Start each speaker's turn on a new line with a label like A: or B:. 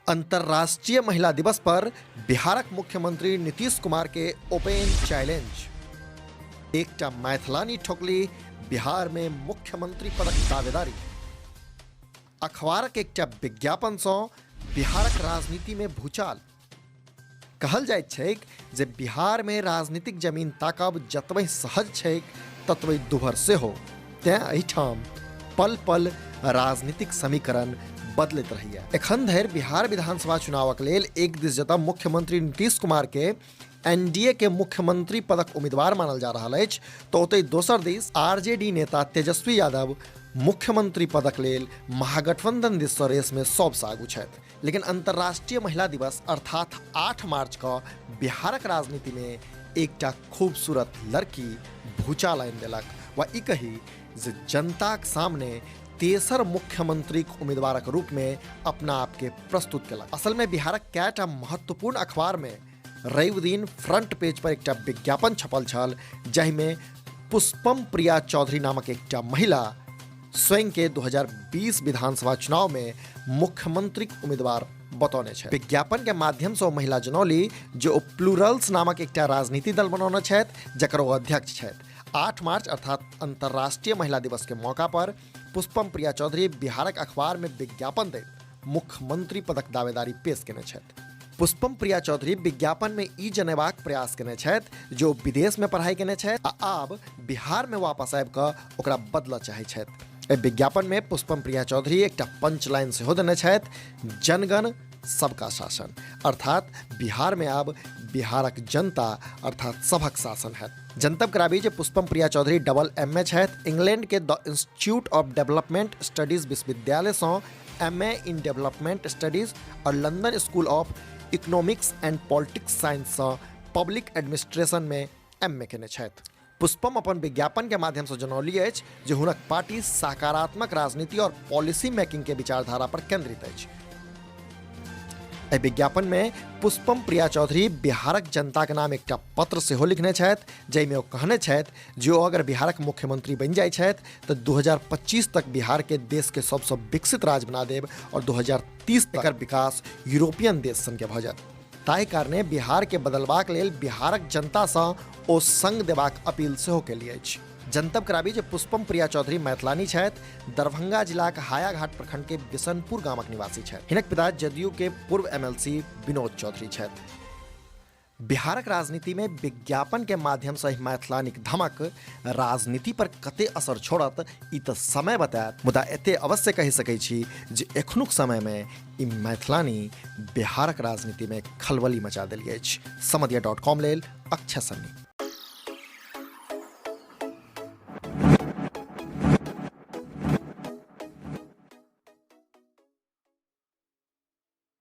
A: अंतर्राष्ट्रीय महिला दिवस पर बिहारक मुख्यमंत्री नीतीश कुमार के ओपन चैलेंज। एकटा मैथिलानी ठोकली बिहार में मुख्यमंत्री पदक दावेदारी। अखबारक एकटा विज्ञापन सँ बिहारक राजनीति में भूचाल। कहल जाइत छैक जे बिहार में राजनीतिक जमीन ताकब जतबे सहज छैक ततबे दुभर सेहो, तें एहिठाम पल पल राजनीतिक समीकरण बदलैत रहैया। एखन धरि बिहार विधानसभा चुनावक लेल एक दिस जतऽ मुख्यमंत्री नीतीश कुमार के एनडीए के मुख्यमंत्री पदक उम्मीदवार मानल जा रहल अछि, तऽ ओतहि दोसर दिस आरजेडी नेता तेजस्वी यादव मुख्यमंत्री पदक लेल महागठबंधन दिससँ रेसमे सबसँ आगू छथि। लेकिन अंतर्राष्ट्रीय महिला दिवस अर्थात 8 मार्च क बिहारक राजनीति में एकटा खूबसूरत लड़की भूचाल आनि देलक वा ई कही जे जनताक सामने तेसर मुख्यमंत्रीक उम्मीदवारक रूप में अपना आप के प्रस्तुत केलक। असल में बिहारक कएटा महत्वपूर्ण अखबार में रवि दिन फ्रंट पेज पर एकटा विज्ञापन छपल छल जाहिमे पुष्पम प्रिया चौधरी नामक एकटा महिला स्वयं के 2020 विधानसभा चुनाव में मुख्यमंत्रीक उम्मीदवार बतौने छथि। विज्ञापन के माध्यम से ओ महिला जनौली जे ओ प्लूरल्स नामक एकटा राजनीति दल बनौने छथि जकर ओ अध्यक्ष छथि। 8 मार्च अर्थात अंतर्राष्ट्रीय महिला दिवस के मौका पर पुष्पम प्रिया चौधरी बिहारक अखबार में विज्ञापन दैत मुख्यमंत्री पदक दावेदारी पेश केने छथि। पुष्पम प्रिया चौधरी विज्ञापन में ई जनेबाक प्रयास केने छथि जे ओ विदेश में पढ़ाई केने छथि आ आब बिहार में वापस आबि कऽ ओकरा बदलऽ चाहै छथि। एहि विज्ञापन में पुष्पम प्रिया चौधरी एकटा पंच लाइन सेहो देने छथि, जनगण सबका शासन, अर्थात बिहार में आब बिहारक जनता अर्थात सभक शासन हैत। जनतब कराबी जे Pushpam Priya Chaudhary double M A छथि। इंग्लैंड के the institute of development studies विश्वविद्यालय सँ M A in development studies और London school of economics and politics science सँ पब्लिक एडमिनिस्ट्रेशन में एम ए केने छथि। पुष्पम अपन विज्ञापन के माध्यम से जनौली अछि जे हुनक पार्टी सकारात्मक राजनीति और पॉलिसी मेकिंग के विचारधारा पर केंद्रित अछि। एहि विज्ञापन में पुष्पम प्रिया चौधरी बिहारक जनता के नाम एकटा पत्र सेहो लिखने छथि जाहिमे ओ कहने छथि जे ओ अगर बिहारक मुख्यमंत्री बनि जाइ छथि तऽ 2025 तक बिहार के देश के सबसँ विकसित राज्य बना देब और 2030 तक एकर विकास यूरोपियन देश सन के भऽ जायत। ताहि कारणे बिहार के बदलबाक लेल बिहारक जनतासँ ओ संग देबाक अपील सेहो केली अछि। जनतब कराबी जे पुष्पम प्रिया चौधरी मैथिलानी छथि, दरभंगा जिलाक हायाघाट प्रखंड के बिशनपुर गामक निवासी छथि। हिनक पिता जदयू के पूर्व एमएलसी विनोद चौधरी छथि। बिहारक राजनीति में विज्ञापन के माध्यम से मैथिलानीक धमक राजनीति पर कते असर छोड़त ई तऽ समय बतायत, मुदा एते अवश्य कहि सकै छी जे एखनुक समय में ई मैथिलानी बिहारक राजनीति में खलबली मचा देली अछि। समदिया डॉट कॉम लेल अक्षय सन्नी।